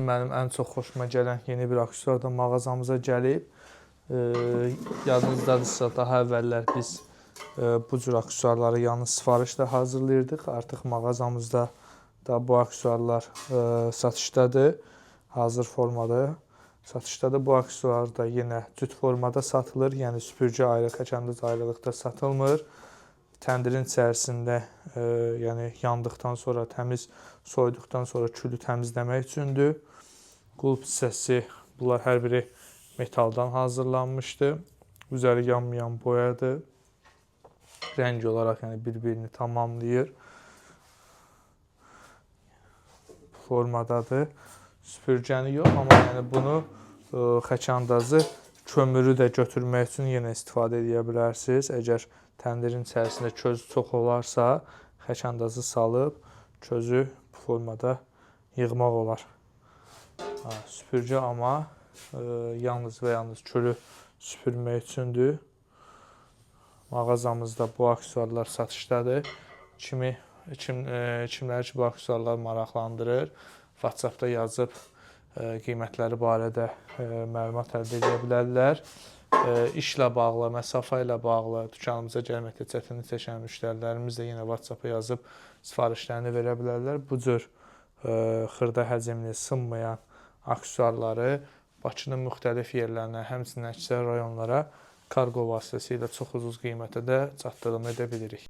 Mənim ən çox xoşuma gələn yeni bir aksesuar da mağazamıza gəlib. Yadınızdadırsa, daha əvvəllər biz bu cür aksesuarları yalnız sifarişlə hazırlayırdıq. Artıq mağazamızda da bu aksesuarlar satışdadır. Hazır formada satışdadır. Bu aksesuar da yenə cüt formada satılır. Yəni süpürgə ayrı, xəkəndaz ayrılıqda satılmır. Təndirin içərisində yəni yandıqdan sonra təmiz soyuduqdan sonra külü təmizləmək üçündür. Qulp hissəsi, bunlar hər biri metaldan hazırlanmışdı. Üzəri yanmayan boyadır. Rəng olaraq yəni bir-birini tamamlayır. Formadadır. Süpürgəni yox, amma yəni bunu xəkəndazı kömürü də götürmək üçün yenə istifadə edə bilərsiniz. Əgər təndirin içərisində köz çox olarsa, xəkəndazı salıb közü bu formada yığmaq olar. Ha, süpürgə amma yalnız və yalnız külü süpürmək üçündür. Mağazamızda bu aksesuarlar satışdadır. Kimi kim kimləri ki bu aksesuarlar maraqlandırır, WhatsApp-da yazıb qiymətləri barədə məlumat əldə edə bilərlər. İşlə bağlı, məsafə ilə bağlı dükanımıza gəlməkdə çətinlik çəkən müştərilərimiz də yenə WhatsApp-a yazıb sifarişlərini verə bilərlər. Bu cür xırda həcmli, sınmayan aksesuarları Bakının müxtəlif yerlərinə, həmçinin əksər rayonlara kargo vasitəsilə çox ucuz qiymətə də çatdırım edə bilirik.